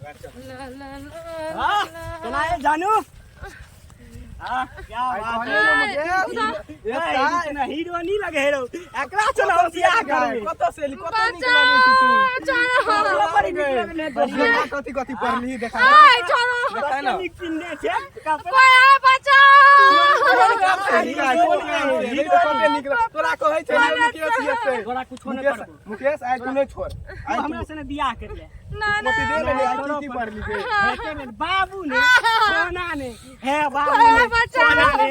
ला ला ला। हाँ, केना है जानू? हाँ, क्या बात है। ए, इतना हीरो नहीं लगे है रो। एकरा चलो हम बियाह करबे। कतऽ से एली? कतऽ नीक लगै छी तू? बचाओ। बड़ी नीक लगने तोरी। कथी कथी पढ़ली देखा। आय छोड़ो। देखा ना। नीक पिन्हने छै। कपड़ा कोई आय बचाओ। कोन गाम से एली? कोन गाम से एली? कते नीक तोरा कहै छै मुकेश ये से। तोरा कुछो नहि मुकेश करबो। मुकेश आइ तू नहि छोड़। तू हमरा सने बियाह कर ले। ना ना। मोती दे ने आइ की की पढ़ली गे? हे के बाबू ने सोना ने हे बाबू कोई ने बचाओ। सोना ने।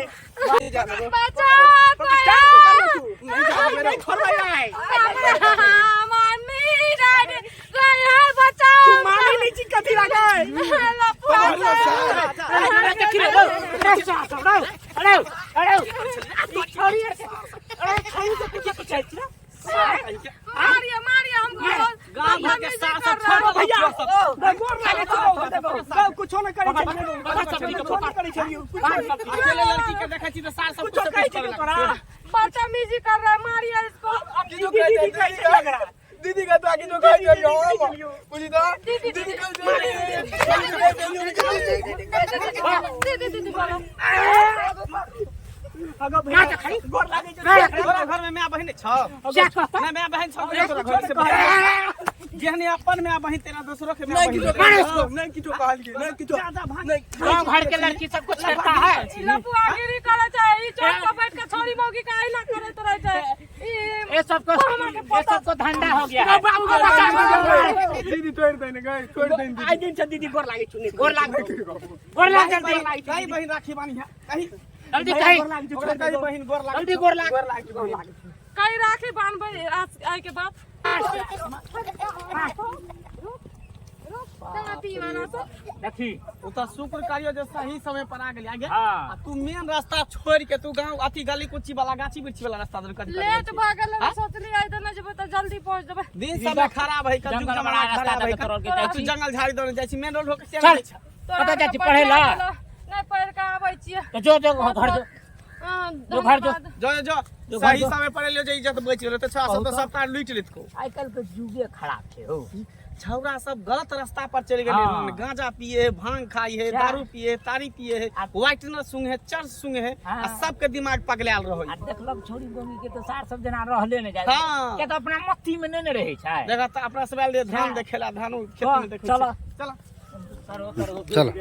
बचाओ कोई। क्या तू कर तू? नहीं छोड़बै आइ। मामी डैडी कोई आय बचाओ। तू मानै नहि छी कथी लागे? लफुआ। अरे देखी रे, अरे साहब, अरे अरे अरे ई छोड़ी अरे छोड़ी के पीछे पीछे छी ना। मारिए मारिए हमको। गाँव घर के सास सब छोड़ भैया भैया। गोर लागे छौ, कुछो नहि करै छलियै, कुछो नहि करै छलियै, कुछो नहि। अकेले लड़की के देखै छी तऽ सास सब कुछो कहै छै तोरा? बदतमीजी कर रहा है, मारिए इसको। की जो दीदी कहै दीदी छै? कहै छै लगरा। दीदी का तो आगे जो कहै छै हम बुझी तऽ दीदी कहै छै, दीदी कहै छै। दीदी दीदी बोलो। अगो भैया गोर लागे छै। तोरा घर में माय बहिन छौ? नहि, माय बहिन छौ कि नहि तोरा घर से? जेहने अपन माय बहिन तेना दोसरो के माय नहि बहिन। किछो कहलियै, नहि किछो कहलियै, नहि किछो। गाँव घर के लड़की सबको छेड़ता है। ई लफुआगिरी करे छै, ई चौक पर बैठ के छोरी मौगी के आइना करैत रहे छै ई। ये सबको, ये सबको धंधा हो गया है। बाबू के बचा। दीदी तोड़ि देने गई, तोड़ि देने। आइ दिन से दीदी गोर लागे छु। गोर लाग, गोर लाग जल्दी। कही बहिन राखी बानी है कही। जल्दी कही। गोर लागे छु। ओकरा कही बहिन गोर लाग। जल्दी गोर लाग। गोर लाग, गोर लाग। कई राखी बांधबै आज आइ के बाद। देखी। ओ तऽ शुक्र करियो जे सही समय पर आ गेली आगे। हाँ। आ तू मेन रास्ता छोड़ के तू गांव अथी गली कुची वाला गाछी वृक्षी वाला रास्ता दर कथी? लेट भऽ गेल रहे, सोचली आइ तऽ नहि जेबै तऽ जल्दी पहुँच जेबै। दिन समय खराब है, कल युग जंगल जमाना वाला रास्ता खराब है। दऽ के तोड़ के जाइ तू छी। जंगल झाड़ी दने जाइ छी, मेन रोड होके चल। चल जाइ छै। तोरा कतऽ जाइ छी आरके पढ़ै ला? बढ़िआँ गेलो। नहि, पढ़ि कऽ आबै छियै। तो जो जो घर जो। हाँ, जो घर जो। धन्यवाद। जो जो जो घर सही जो। समय पर एलियो जे इज्जत बचि गेलो, तऽ छौड़ा सब तऽ सबटा लूटि लेत को। आइ काल्हि के युगे खराब छै हो। छौड़ा सब गलत रास्ता पर चलि गेलै। हाँ। गांजा पिए है, भांग खाई है, क्या? दारू पिए है, तारी पिए है, आ- व्हाइटनर सूंघे है, चर्च सूंघे है। हाँ। आ सबके दिमाग पगलायल रहै। आ देखलक छोरी गोमी के तऽ सार सब जेना रहले नहि जाइ। हाँ। किया तऽ अपना मत्ती मे नहि ने रहै छै। देखा तऽ अपना सब आयल रहियै धान देखेला, धानो खेत में देखै चल। चल। करो करो। चल।